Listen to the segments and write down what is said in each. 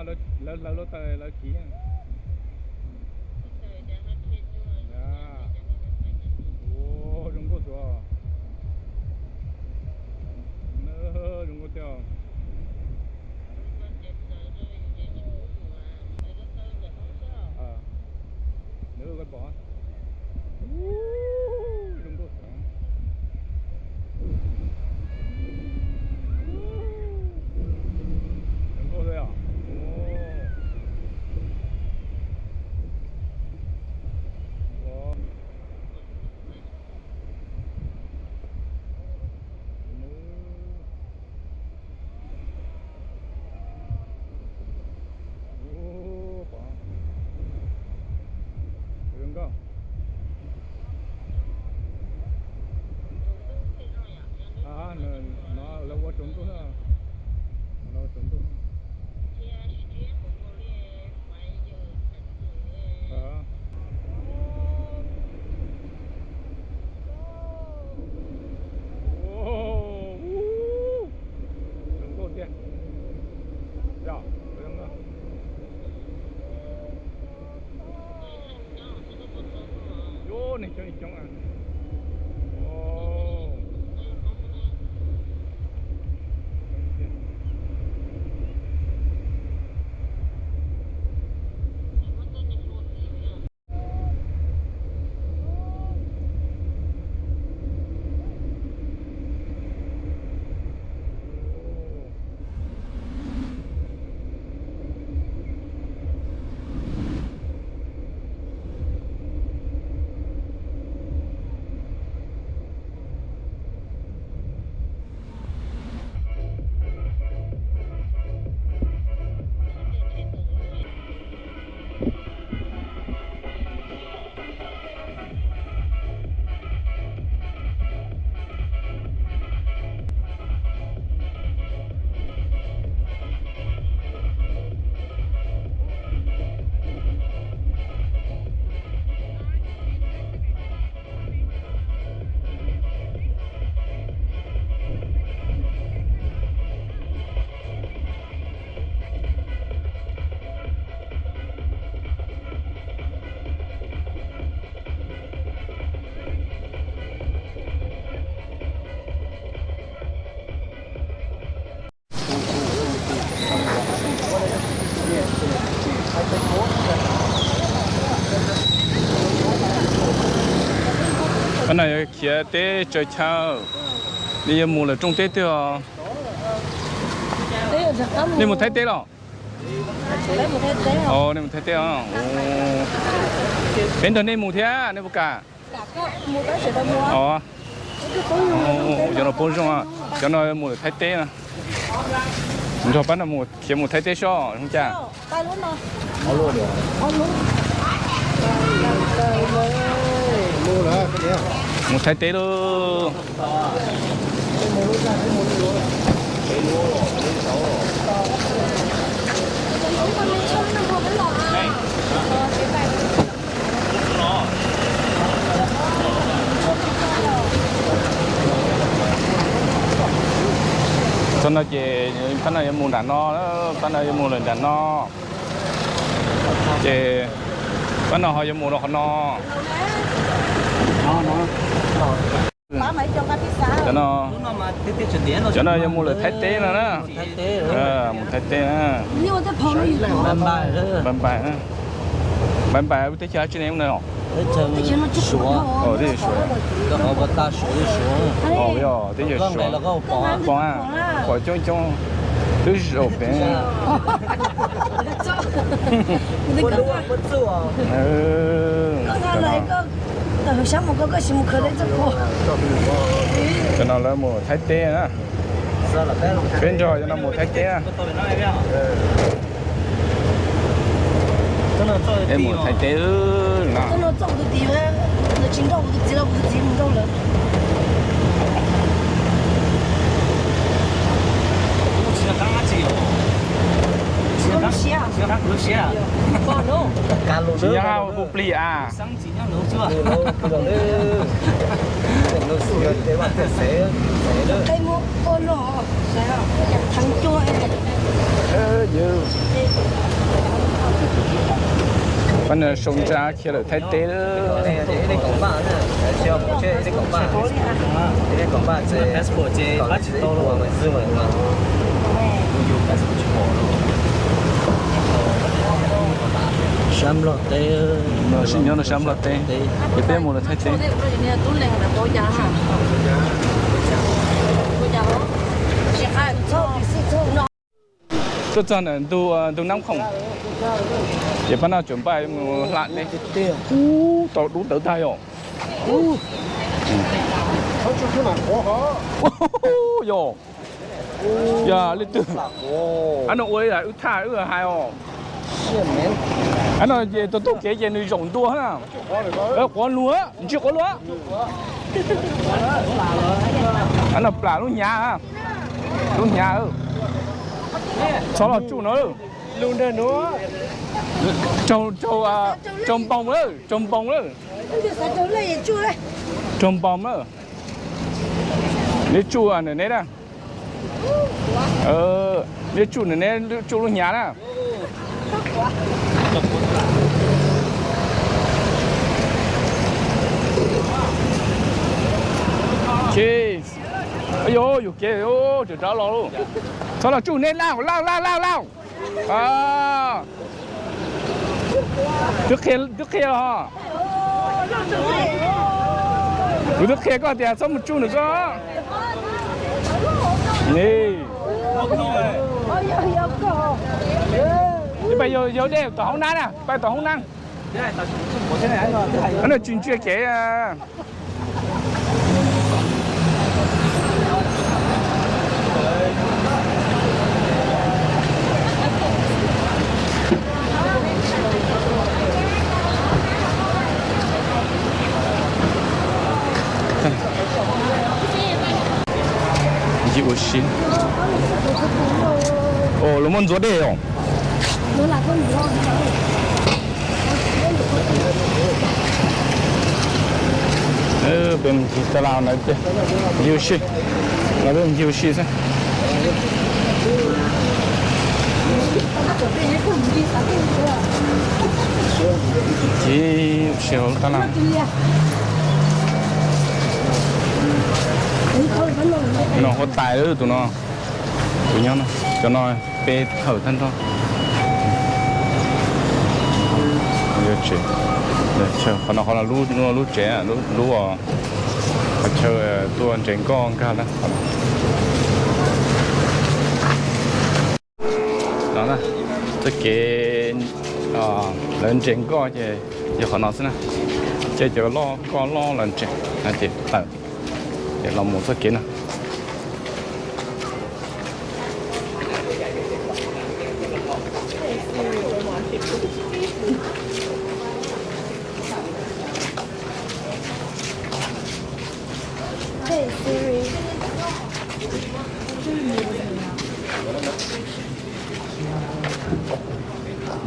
Lawv hlawv lub taw lawv kiv. Ua zoo nkauj xwb. Zoo nkauj tiag. Nws koj pom. Zoo nkauj xwb. Zoo nkauj xwb yom. No lawv ua tsaus ntuj, lawv ua tsaus ntuj. Zoo nkauj tiag. Yog, zoo nkauj. Yus, neeg coob coob. Qhov no yog khiav teb tsaws chaw, nej yuav mus lawm rooj teb twg os? Nej mus Thaib teb los? Nej mus Thaib teb os. Peb nrog nej mus thiab nej puas kam? Os, cov no poob zoo, cov no mus lawm Thaib teb na. Nrog pab no mus khiav mus Thaib teb sob zoo cas? Mus Thaib teb lauj. Txog no ces pab no yuav mus nram no, pab no yuav mus lawm nram no. Ces pab no ho yuav mus rau qhov no. Cov no, cov no yuav mus lawm Thaib teb no na. Mus Thaib teb na. Npais npais, npais npais, teb chaws dab tsi ne no? Teb chaws Suav. Teb chaws Suav. Yog teb chaws Suav. Pom, pom coob coob, twb zaum pem. Cov no lawv mus Thaib teb na. Peb nrog cov no mus Thaib teb na. Peb mus Thaib teb na. Tsis nyob hauv pub plig a. Pab no sau ntsa khiav lawm Thaib teb lawm. Sab Nplog teb, sim nyob rau sab Nplog teb, ces peb mus rau Thaib teb. Tuaj txog ntawm ntug, ntug Nab Khoom, ces pab no tseem npaj mus hla dej. Ub, tau dub ntawd tag yom. Yog, yog leej twg? Ab no ua ib wb thaj wb hais os. Ab no ces tus tub kev ces nws zaum ntua na. Quav lug, ntsis quav lug. Ab no plam lub hnyav, lub hnyav. Txhob los tsuj no. Raug, raug npoo lawm, raug npoo lawm. Raug npoo lawm. Neb tsuj neb na. Neb tsuj neb, tsuj lub hnyav na. Yog yus kev, tseem rov los lauj. Txhob los tsuj neb, lauj, lauj, lauj, lauj, lauj. Twb qhia, twb qhia los. Kuv twb qhia koj tias txhob mus tsuj nws koj. Peb pais yog dej tom hoob nab na, pais tom hoob nab. Ab no tsis ntsia kev. Ua si, o, lawv muab ntxuav dej os. Peb ncig taj laj na, ncig ua si, no peb ncig ua si xwb. Ncig ua si hauv lub taj laj. No huab tais tus no, tus nyob no, cov no peb thawm tag nrho. Tsev, qhov no, qhov no lub, lub tsev, lub, qhov chaw tuaj ntses nkoj nkag na. No na, txoj kev lawv ntses nkoj ces yog qhov no xwb na. Ces cov loj nkoj loj lawv ntses ces tawm, ces los mus txoj kev no.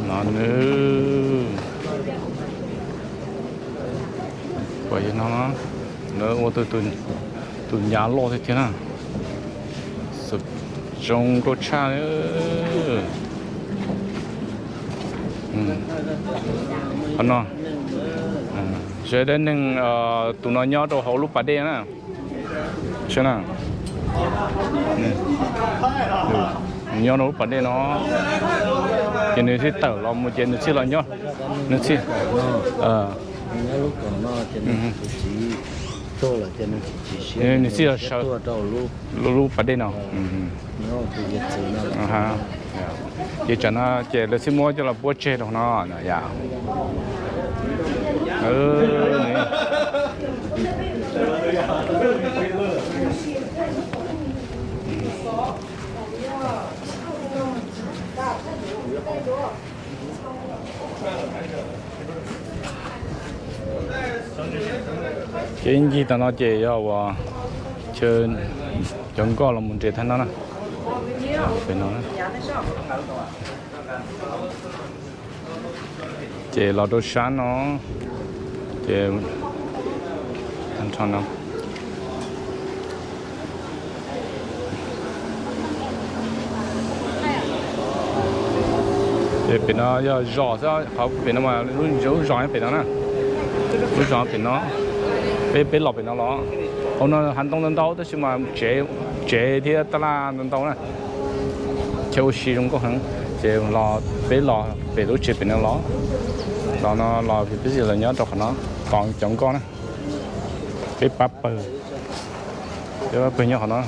No nws, no, lawv ua tus, tus nyav loj tiag tiag na. Xum zoo nkauj tshaj li. Qhov no, sawv daws neeg, tus no nyob rau hauv lub pas dej na. Saib na, nyob rau lub pas dej no, ces nws thiaj tawm los mus ces nws thiaj los nyob, nws thiaj, nws thiaj los sawv lub pas dej no. Ces tsam no ces lawv thiaj muab coj los puab tseg rau no yom. Ces ncig tom no ces yog uas chaw cov nkoj los mus nres thaj no na. Ces los rau sab no, ces no. Ces pem no yog zos xwb, qhov pem no mas lub zos pem no na, lub zos pem no, peb peb los pem no los. Hauv no hav ntoo ntau ntau tab sis mas tsev, tsev thiab tab laj ntau ntau na, chaw ua si zoo nkauj heev. Ces los peb los pem lub tsev pem no los, los no los peb tsis los nyob rau qhov no, tos cov nkoj na, peb pab pawg, peb pab pawg nyob qhov no.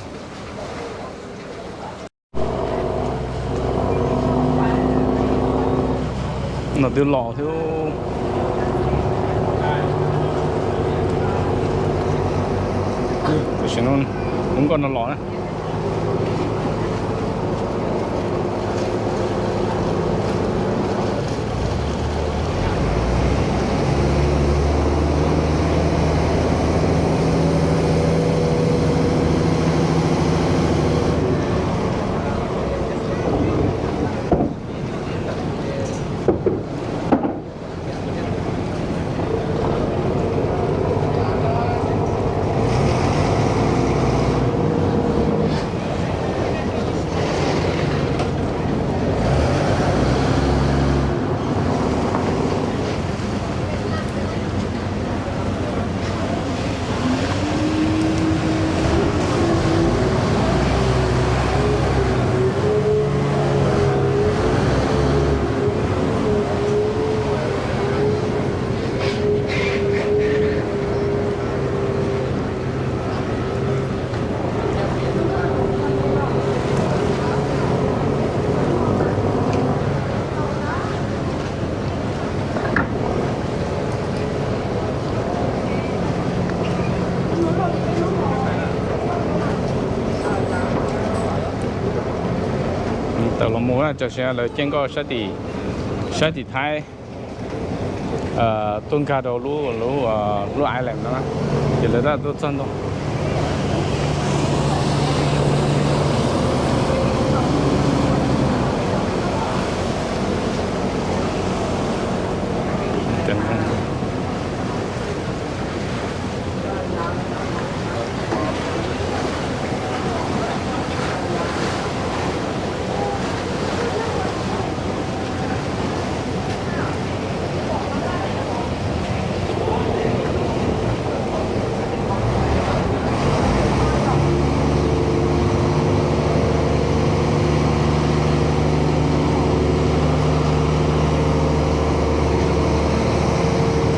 No twb los thiab. Tam sim no lub nkoj no los na. Tawm los mus na, tam sim no lawv caij nkoj sab tim, sab tim Thaib, tuaj nkag rau lub, lub island no, ces lawv tab tuaj txog ntawm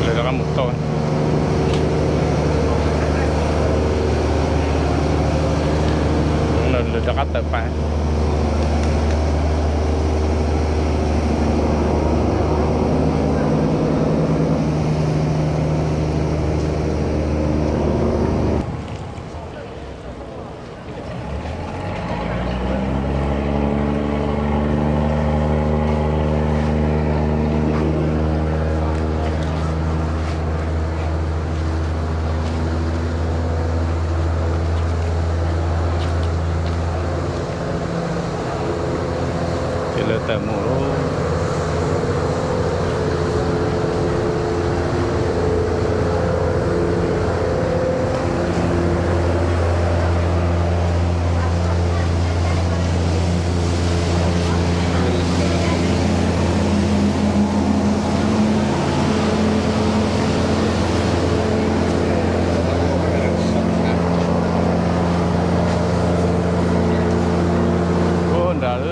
Lawv rov qab mus tau. Lawv rov qab tawm pas. Ces lawv tawm mus. Ua nrad.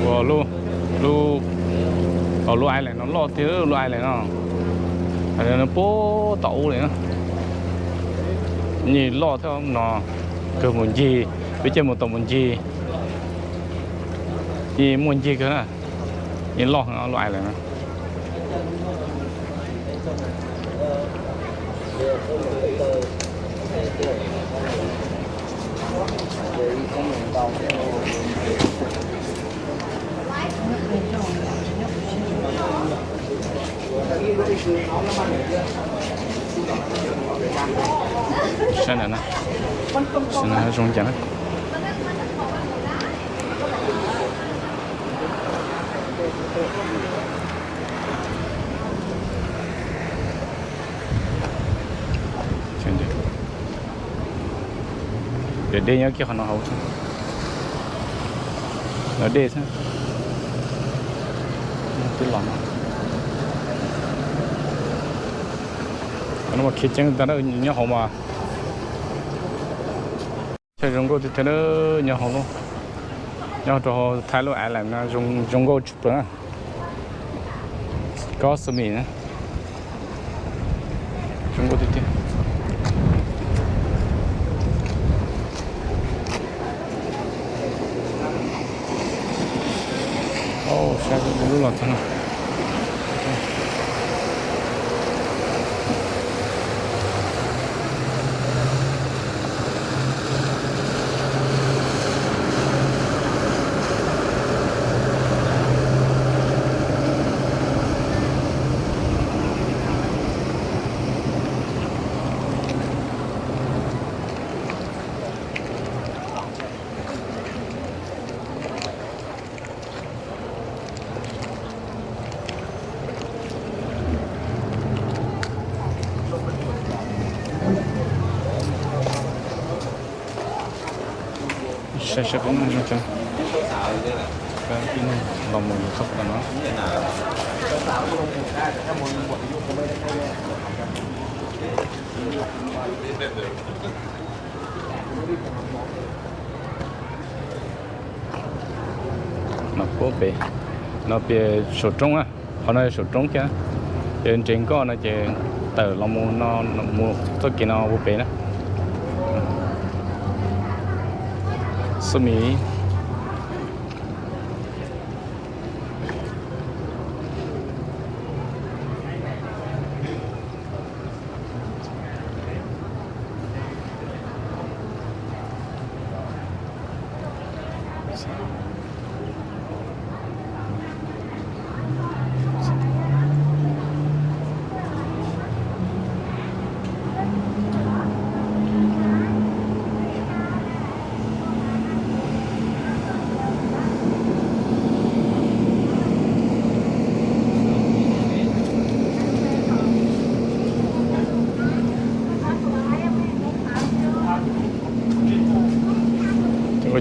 Ua lub, lub, lub island no loj tiag, lub island no. Island no puag tom ub li na. Yeej loj thiab no, kawg mus ncig, peb caij mus tau mus ncig. Yeej muaj ncig kawg na, yeej loj heev lub island no. Saib ntawm no, saib no zoo cas na. Dej nyob kiag qhov no hauv, dej xwb. Twb los no mas khiav ceev tag, nyob hauv mas. Saib zoo nkauj tiag tiag, nyob hauv, nyob rau Thaib lub island no zoo nkauj tshaj plaws. Kob Sumi na, zoo nkauj tiag tiag. Saib lub los txog no. Saib saib puas muaj zoo cas. Ib leeg los mus yus txog qhov no. No puab pem, no pem saum roob na, qhov no yog saum roob thiab. Ces nres nkoj no ces tawm los mus no, mus txoj kev no ua pem na. Sumi.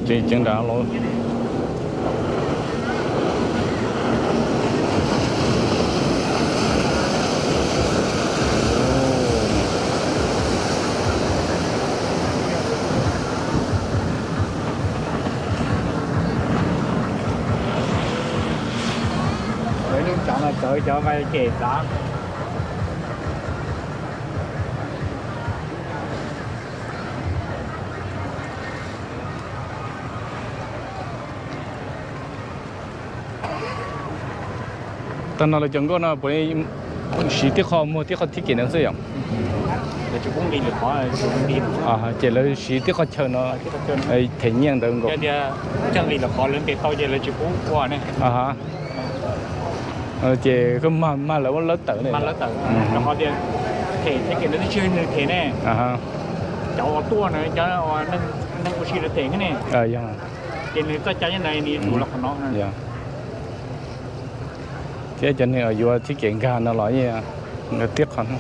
Ceev ceev nram los. Lawv yeej cov mas txawv cov mas cem xav. Tag no lawv cov nkoj no puas siv tib qho muag tib qho thib kev ntawd xwb yom? Ces lawv siv tib qho chaw no them nyiaj ntawd nkaus. Ces koj mag mag lawv ua lawv tawm ne. Cov uas tuaj no, cov neeg ua si lawv them xwb ne. Ces nws txoj cai nyob no nws tus los qhov no. Thiab cov neeg uas yuav thib kev nkag no los nkag tib qho no.